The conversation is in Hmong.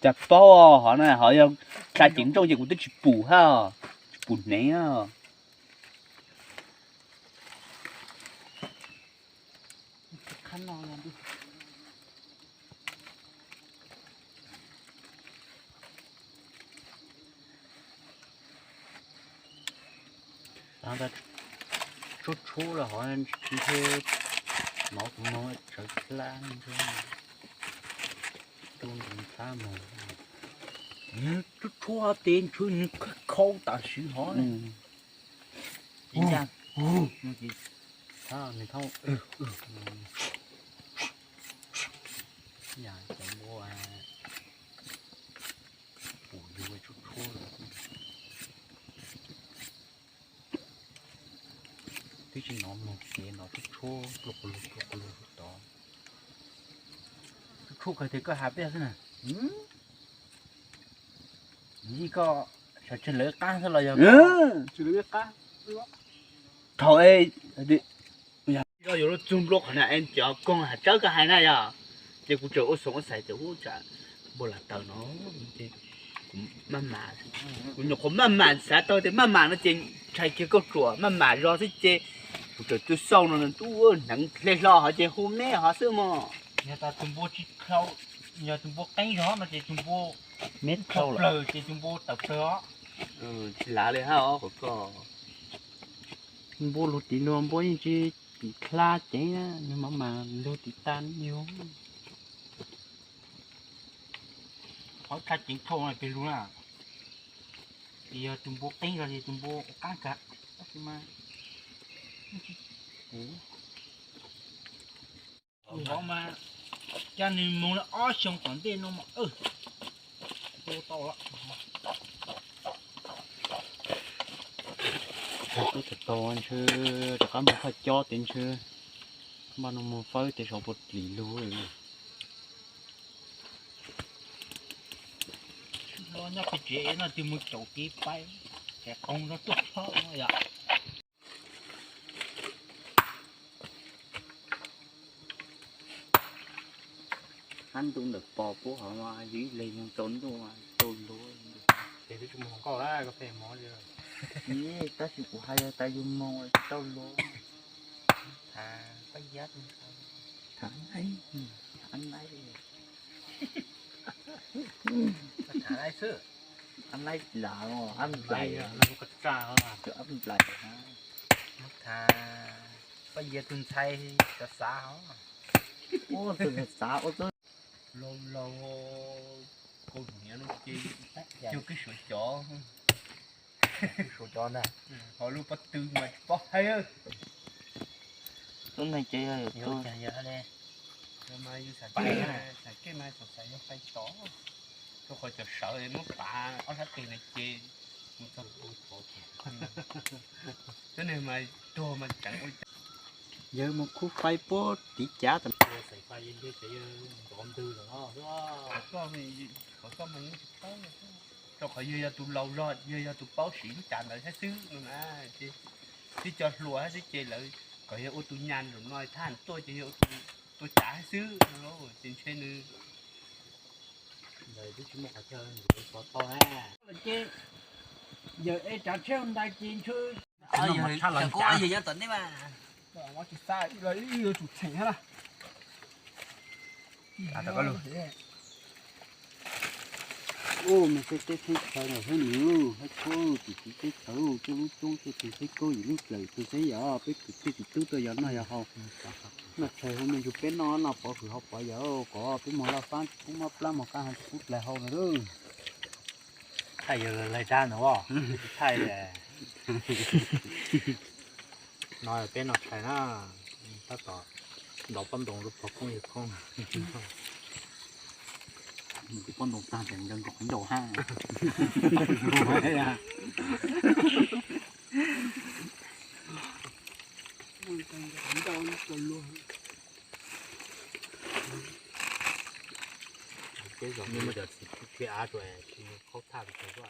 Cas paub hov na, hov yog tsa ceev nrooj ces kuv twb tsis pum hab, tsis pum hneev. Tshuab tshuab los hov ntshe mov kuv moog tsawv plab ntshe tu ntawd plab moog. Tshuab tshuab tes ntshe nws khau tam sim hov. Nws thauj, nws thauj. Yam cov npua pum yus tshuab tshuab. Twb tsis hnov moog kev nrov tshuab tshuab pluj qw lug pluj qw lug tod. Tshuab tshuab kawg tias koj has peb xwb na. Yij koj sawv tsees lawv qab xwb los yog? Thaum es yog yuav luag txug nplua qhov na es cov koog has tsawb koj hais na yog, ces kuv tseem ua xoom ua xais tias ub tsam npua lam taws no, kuv maj mam, kuv nyuam qhuav maj mam xav tau tias maj mam no ces ntshai kiag kauj ruam maj mam zog xwb ces kuv tseem twb xauj no nws tub hneev hle hlo hov ces hu meb hov xwb mog. Yog tas tus npua tsis, yog tus npua qeeb zog no ces tus npua meb dhau plaws ces tus npua tawm plaws os. Tsis lav li hab os qhov koj. Npua lug tim nua npua yeej tsis tim dlha ceev, nws mam mam lug tim tas yug. Qhov dlha ceev thauj peg lug na, ces yog tus npua qeeb zog ces tus npua qaab kag, tab sis mas kuv vov mas cas nws moog lawm ob xyoo tom ntej no mas ua tau lawm. Tub tau ntshe rov qab moog phaj cob tes ntshe npaj no moog fawb tes saum puag plis lug. Nyob pem tsev no twb moog caum kev paib, tsev qoog no tuaj txhob yom. Hab ntu ntawm pos pub hov mas yus ib leeg moog tau ntuj tau luag. Ces twb tsis moog hauv nkauj lawm koj pheej moog. Tab sis kuv hais yog tas yus moog tsis tau luag. Thav pab yab, thav naib, thav naib, thav naib xwb. Thav naib lav, ab nplaim, ab nplaim, thav pab yab tus ntxhais xav xav hov. Ua tus xav ua tub. Laus laus, kaus hniav no ces cug kib suav cov, kib suav cov ntag. Ho lub pob tw mas tsis paub hais. Tub neeg ces yog yus tug. Yog mas yus xav kej mas xav kej mas xav xav yog fais tod, rau qhov cov sawv muab pav ob sab tes no ces mus txog. Cov neeg mas tuag mas tseem ua li cas. Yawg mus khub fais puag tiv cav tas. Rau qhov yawg yog tus laus zog, yawg yog tus paub siv lub cav ntawd thiab xwb no na. Twb cov hluas thiab xwb ces lawv kom yawg ua tus nyas zaum no thaj tuaj ces yawg ua tus cav thiab xwb no, ces ntshe nws ntawd twb tsis muaj qhov chaw ntxuav xov tau na. Ces yawg ev tsav tsheb ntais ces ntshe kuv nyob tom nej mas. Tsis xav los ib yuav tsum txheem hab na. Ub, mas tej teb teb chaws no hab nws, hab tshab tim txiv teb chaws, tej lub coob tej tug teb koob yim lub dlaws tug teb yom, peb kwv tij tsis tub tuaj yog noj yog haus, noj tshais hu me ntsis peb noj, noj pov hwm hauv pov yom, kom peb moog laj fab tsis pub mob plab moog qab hau tsis pub dlaig hau no. Thaij yawg laig dab no, thaij no peb noj tshais na, tab tom ntaus pob ntoo rau pog koob yawg koob. Tus pob ntoo tag ces nkaus qhov ncauj hab. Peb zos no cov txiv tshiab av rau tsis khaub thaj li cov